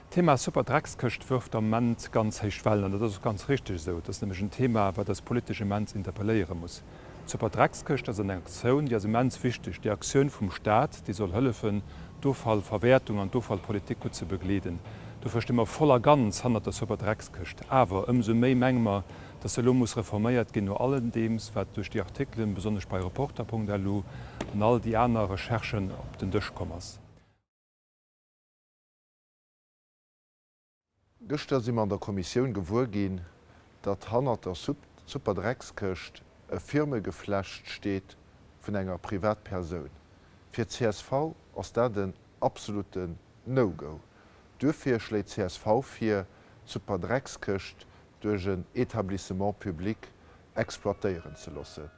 D'Thema Superdreckskëscht wërft am Ament ganz héich Wellen an dat ass och ganz richteg esou. Et ass nämlech en Thema, wat eis politesch immens interpelléiere muss. D'Superdreckskëscht ass eng Aktioun, déi ass immens wichteg, déi Aktioun vum Staat, déi soll hëllefen, d'Offallverwäertung an d'Offallpolitik gutt ze begleeden. Dofir sti mer voll a ganz hannert der Superdreckskëscht. Awer ëmsou méi menge mer, dass se elo muss reforméiert ginn no alledeems, wat duerch déi Artikelen, besonnesch bei Reporter.lu an all déi aner Recherchen op den Dësch komm ass. Gëschter si mer an der Kommissioun gewuer ginn, datt hannert der Superdreckskëscht e Firmegeflecht steet vun enger Privatpersoun. Fir csv ass dat en absolutten No-Go. Duerfir schléit csv vir, d'Superdreckskëscht duerch en Etablissement public exploitéieren ze loossen.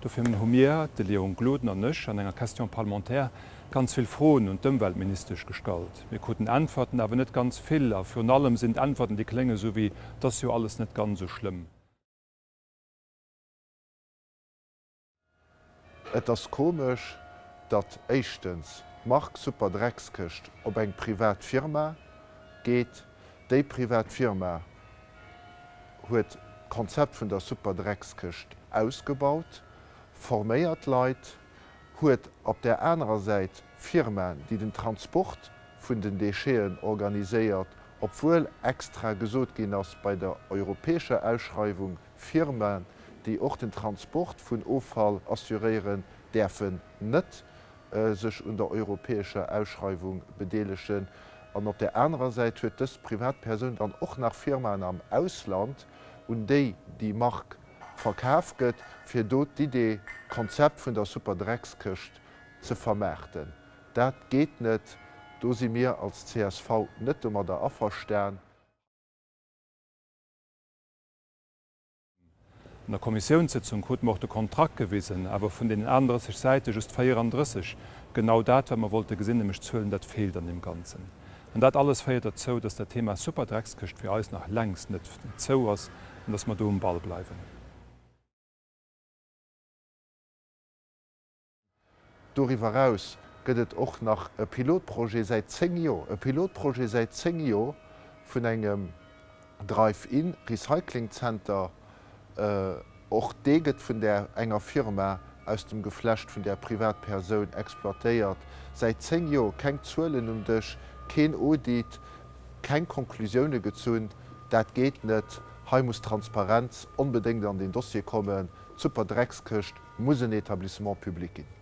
Dofir hu mir, de Léon Gloden an ech, an enger Question parlementaire ganz vill Froen un d'Ëmweltministesch gestallt. Mir kruten Äntwerten, awer net ganz vill. A virun allem sinn d'Äntwerten, déi klénge sou wéi, 't ass jo alles net ganz esou schlëmm. Et ass komesch, datt éischtens d'Mark Superdreckskëscht op eng privat Firma geet. Déi privat Firma huet d'Konzept vun der Superdreckskëscht ausgebaut, forméiert Leit, huet op där anerer Säit Firmaen, déi den Transport vun den Décheten organiséiert, obwuel extra gesot ginn ass bei der europäescher Ausschreiwung, Firmaen, déi och den Transport vun Offall assuréieren, däerfen net sech un der europäescher Ausschreiwung bedeelegen. An op där anerer Säit huet dës Privatpersoun dann och nach Firmaen am Ausland, un déi déi Mark verkaf gëtt, fir do d'Idee, d'Konzept vun der Superdreckskëscht ze vermaarten. Dat geet net. Do si mir als csv net domadder averstan. An der Kommissiounssëtzung krute mer och de Kontrakt gewisen, awer vun deenen 38 Säite just 34. Genau dat, wat mer wollte gesinn, nämlech d'Zuelen, dat feelt an deem Ganzen. An dat alles féiert derzou, dass dat Thema Superdreckskëscht fir eis nach längst net zou ass an dass mer do um Ball bleiwen. Doriwwer eraus gëtt et och nach e Pilotprojet säit 10 Joer, e Pilotprojet säit 10 Joer vun engem Drive-in Recycling Center. Och dee gëtt vun där enger Firma aus dem Geflecht vun där Privatpersoun exploitéiert. Säit 10 Joer keng Zuelen um Dësch, keen Audit, keng Konklusioune gezunn. Dat geet net. Hei muss Transparenz onbedéngt an deen Dossier kommen. D'Superdreckskëscht muss en Etablissement public ginn.